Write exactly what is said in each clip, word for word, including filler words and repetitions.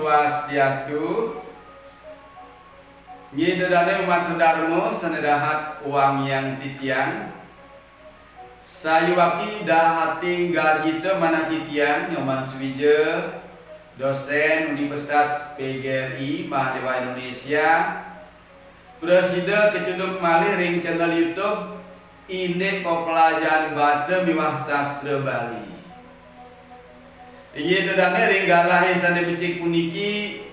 Swastiastu. Inggih ida dané umat sedharma sané dahat wangiang titiang. Sayuwakti dahating garjita manah titiang Nyoman Suwija, dosén Universitas P G R I Mahadéwa Indonesia, prasida kacunduk malih ring channel YouTube Indik Pepelajahan Basa miwah Sastra Bali. Inggih ida dané ring galahé sané becik puniki,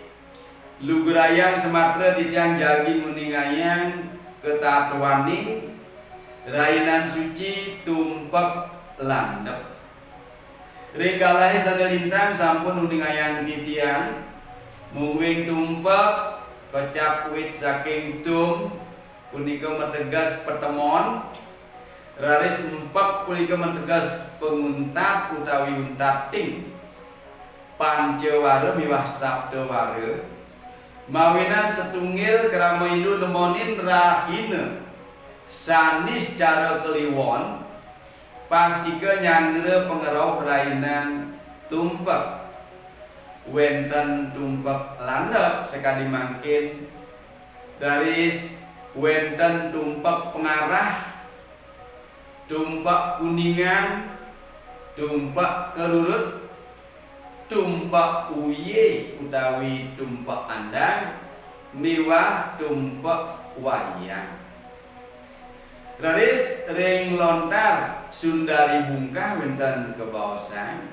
lugrayang samatra titiang jagi nguningayang katatwaning rainan suci Tumpek Landep. Ring galahé sané lintang sampun nguningayang titiang, mungguing tumpek kocap wit saking tum, punika mateges patemon, raris empek punika mateges panguntat utawi untating pancawara miwah saptawara, mawinan satunggil krama indu nemonin rahina Saniscara Kliwon, pastika nyanggra pangrauh rainan tumpek. Wénten tumpek landep sakadi mangkin, raris wénten tumpek pangarah, tumpek kuningan, tumpek kerurut, tumpek uye utawi tumpek andang, miwah tumpek wayang. Raris ring lontar Sundari Bungkah wénten kabaosang,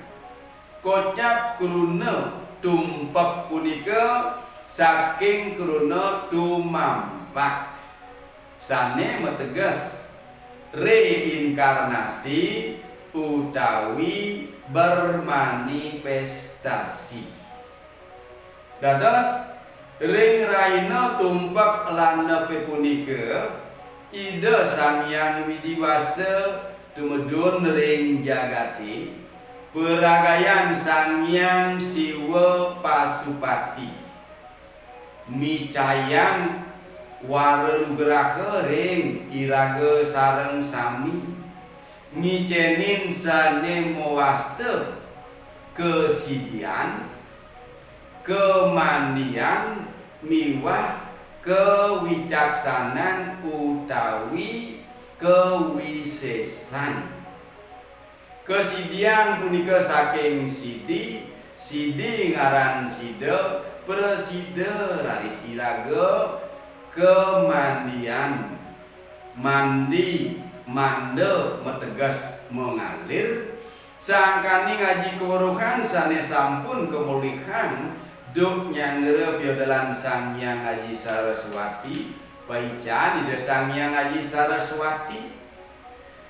kocap kruna tumpek punika saking kruna tumampak, sané mateges reinkarnasi utawi bermanifestasi. Dados ring rahina tumpek landepé punika, Ida Sang Hyang Widi Wasa tumedun ring jagaté, paragayan Sang Hyang Siwa Pasupati, micayang wara nugraha ring iraga sareng sami, ngicénin sané mawasta kasidian, kamandian miwah kawicaksanan utawi kawisésan. Kasidian punika saking sidi, sidi ngaran sida, prasida raris iraga, kamandian, mandi, manda mateges mangalir, sangkaning aji kaweruhan sané sampun kamulihang, duk nyanggra piodalan Sang Hyang Aji Saraswati, paican Ida Sang Hyang Aji Saraswati.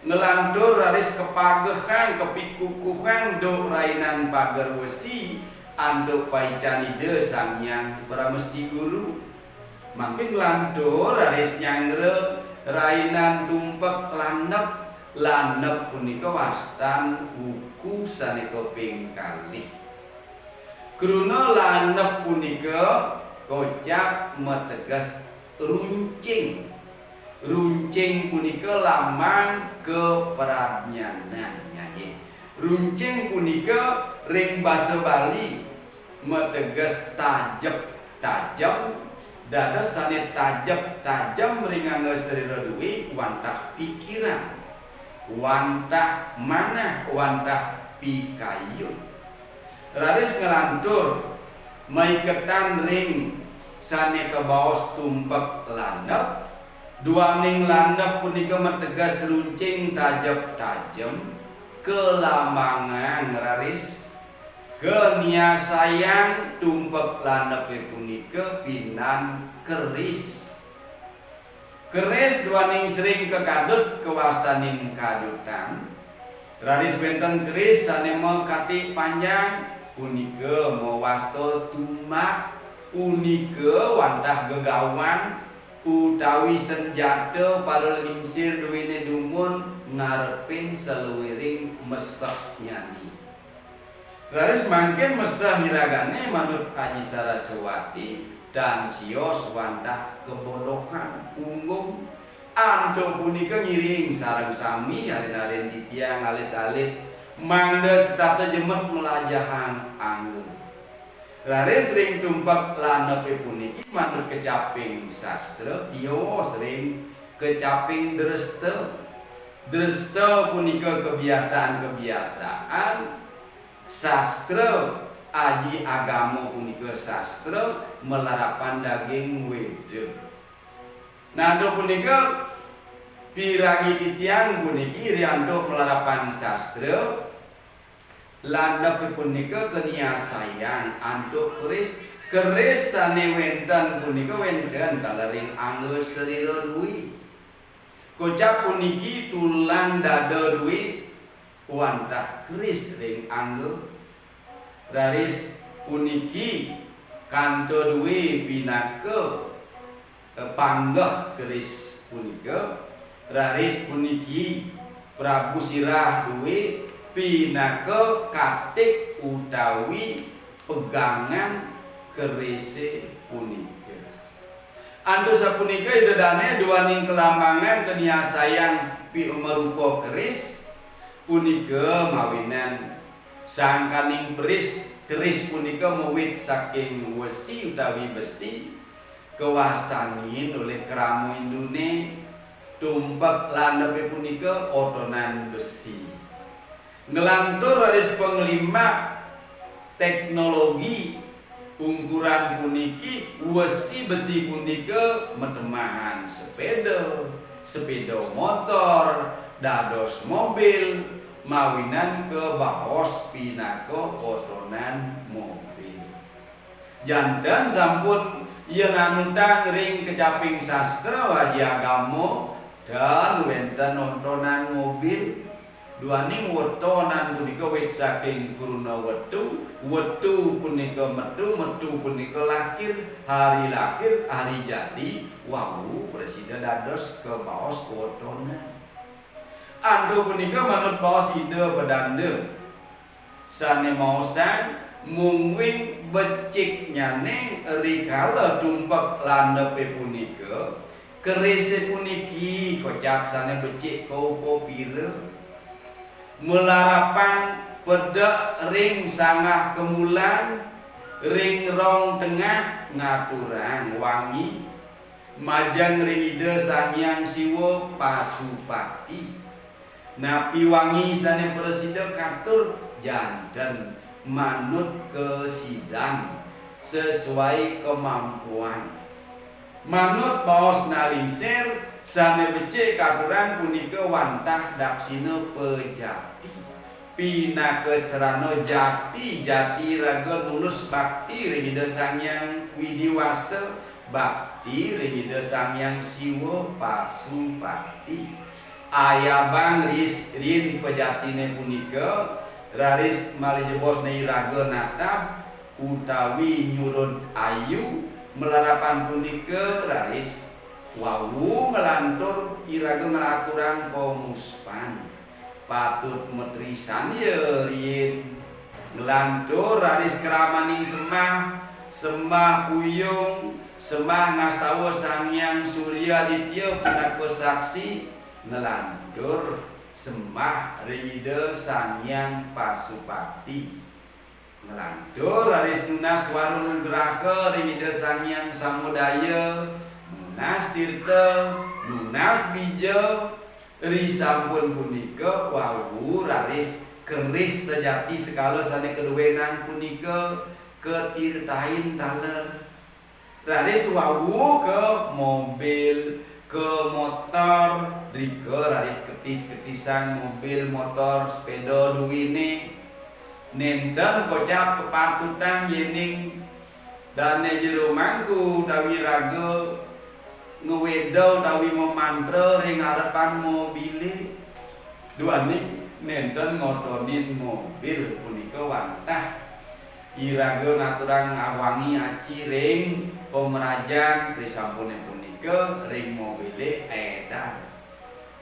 Nglantur raris kapagehang, kapikukuhang duk rainan pager wesi antuk paican Ida Sang Hyang Pramesti Guru. Mangkin nglantur raris nyanggra rainan tumpek landep. Landep punika wastan wuku sané kaping kalih. Kruna landep punika kocap mateges runcing. Runcing punika lambang kapradnyanan, nggih. Runcing punika ring basa Bali mateges tajep, tajem, dados sané tajep, tajem ring angga sarira duwé wantah pikiran, wantah manah, wantah pikayun. Raris nglantur maiketan ring sané kabaos tumpek landep, duaning landep punika mateges runcing tajep tajem, kalambangang raris kaniasayang tumpek landepé punika pinan keris. Keris duaning sering kakadut kawastanin kadutan. Raris wénten keris sané makati panjang, punika mawasta tumbak, punika wantah gegawan utawi senjata para lingsir duéné dumun ngarepin saluiring mesehnyané. Raris mangkin meseh iragané manut Aji Saraswati tan sios wantah kabodohan punggung. Antuk punika ngiring sareng sami arin-arin titiang alit-alit mangda setata jemet mlajahang angga. Raris ring tumpek landepé puniki manut kecaping sastra, tios ring kecaping dresta. Dresta punika kebiasaan-kebiasaan, sastra aji agama punika sastra malarapan daging Weda. Nah, antuk punika piragi titiang puniki ri antuk malarapan sastra, landep punika kaniasayang antuk keris. Keris sané wénten punika wénten taler ring angga sarira dué. Kocap puniki tulang dada dué wantah keris ring angga. Raris puniki kanta dué pinaka, eh, panggeh keris punika. Raris puniki Prabu Sirah dué pinaka katik utawi pegangan kerisé punika. Antuk sapunika Ida Dané duaning kalambangan kaniasayang pi-, marupa keris punika mawinan sangkaning peris, keris punika mawit saking wesi utawi besi, kawastanin olih krama Induné, tumpek landepé punika otonan besi. Nglantur raris panglimbak teknologi ungkuran puniki, wesi besi punika matemahan sepeda, sepeda motor, dados mobil, mawinan kabaos pinaka otonan mobil. Janten sampun yén anutang ring kecaping sastra aji agama, tan wénten otonan mobil. Duaning otonan punika wit saking kruna wetu, wetu punika metu, metu punika lahir, hari lahir, hari jadi, wau prasida dados kabaos otonan. Antuk punika manut baos Ida Pedanda sané maosang, mungguing beciknyané rikala tumpek landepé punika, kerisé puniki kocap sané becik kaupa pira. Malarapan pedek ring sanggah kemulan, ring rong tengah ngaturang wangi, majeng ring Ida Sang Hyang Siwa Pasupati. Napi wangi sané prasida katur? Janten, manut kasidan, sesuai kemampuan. Manut baos Nalingsir, sané becik katurang punika wantah daksina pejati. Pinaka sarana jati, jati raga nulus bakti ring Ida Sang Hyang Widi Wasa, bakti ring Ida Sang Hyang Siwa Pasupati. Ayabang ris-, rin pejatiné punika, raris malih jebosné iraga natab utawi nyurud ayu, malarapan punika raris wau nglantur iraga ngaturang pamuspan. Patut matrisandya riin. Nglantur raris kramaning sembah, sembah puyung, sembah ngastawa Sang Hyang Surya Aditya pinaka saksi, nglantur sembah ring Ida Sang Hyang Pasupati. Nglantur raris nunas wara nugraha ring Ida Sang Hyang Samudaya, nunas tirta, nunas bija, risampun punika wau raris keris sejati sekala sané kaduénang punika katirtain taler. Raris wau ka mobil, ka motor, drika raris ketis-ketisang mobil, motor, sepéda duéné. Nénten kocap kapatutang yéning dané jero mangku utawi raga ngwéda utawi mamantra ring arepan mobilé. Duaning nénten ngotonin mobil punika wantah iraga ngaturang wangi aci ring pamrajan, risampuné punika ring mobilé édan.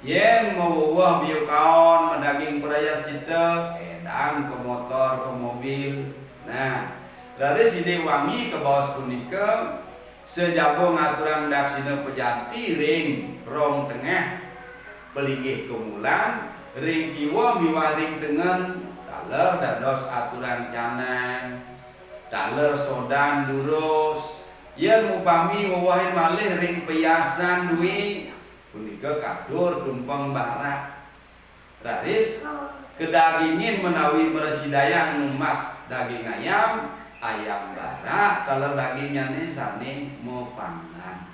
Yén maweweh biukaon madaging prayascita, édan ka motor, ka mobil. Nah, raris indik wangi kabaos punika, sajaba ngaturang daksina pejati ring rong tengah, palinggih kemulan, ring kiwa miwah ring tengen, taler dados aturang canang. taler sodan durus. Yén upami wewehin malih ring peyasan dui, punika katur tumpeng barak. Raris kadagingin menawi mrasidayang numbas daging ayam, ayam barak taler dagingnyané sané mapangan.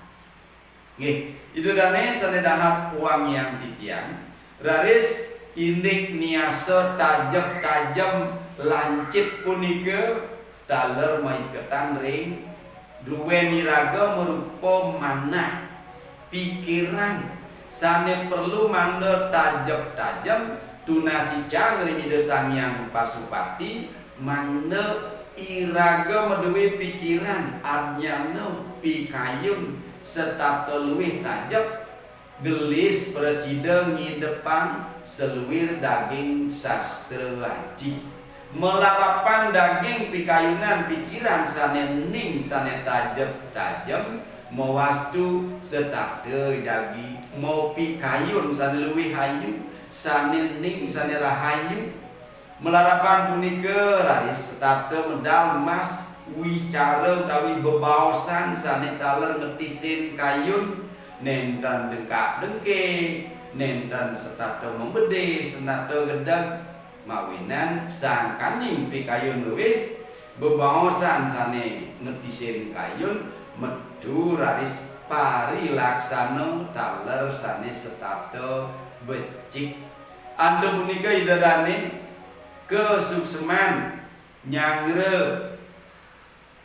Nggih, Ida dané sané dahat wangiang titiang, raris indik niasa tajep-tajem lancip punika taler maiketan ring druen iraga marupa manah, pikiran sané perlu mangda tajep-tajem tunasicang ring Ida Sang Hyang Pasupati, mangda iraga madué pikiran, adnyana, pikayun, setata luih tajep, gelis prasida ngidepang saluir daging sastra aji. Malarapan daging pikayunan pikiran sané ening sané tajep-tajem, mawastu setata jagi, mapikayun sané luih ayu, sané ening sané rahayu. Malarapan punika raris setata medal mas, wicara utawi bebaosan sané taler ngetisin kayun, nénten dengkak-dengkik, nénten setata mabedih, setata gedeg, mawinan sangkaning pikayun luih, bebaosan sané ngetisin kayun, metu raris parilaksana taler sané setata becik. Antuk punika Ida dané kasukseman nyanggra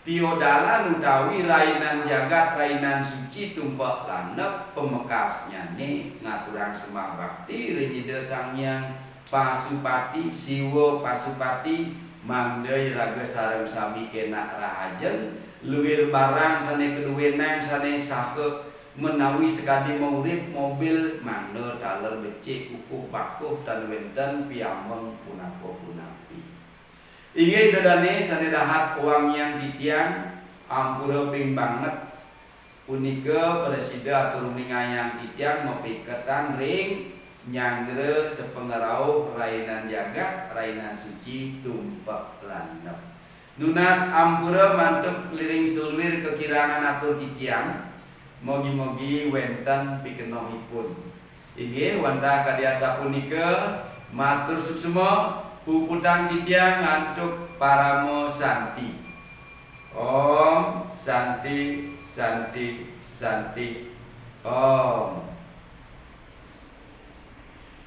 piodalan utawi rainan jagat, rainan suci tumpek landep, pamekasnyané ngaturang sembah bakti ring Ida Sang Hyang Pasupati, Siwa Pasupati, mangda iraga sareng sami kénak rahajeng, luir barang sané kaduénang sané saha menawi sakadi maurip mobil, mangda taler becik kukuh bakuh tan wénten piambeng punapa-punapi. Inggih Ida dané sané dahat wangiang titiang, ampura ping banget punika prasida atur uningayang titiang mapiketan ring nyanggra sapangrauh rainan jagat, rainan suci tumpek landep. Nunas ampura mantuk ring saluir kakirangan atur titiang, mogi-mogi wénten pikenohipun. Inggih, wantah kadi asapunika, matur suksma, puputang titiang antuk parama santi. Om Santi, Santi, Santi. Om.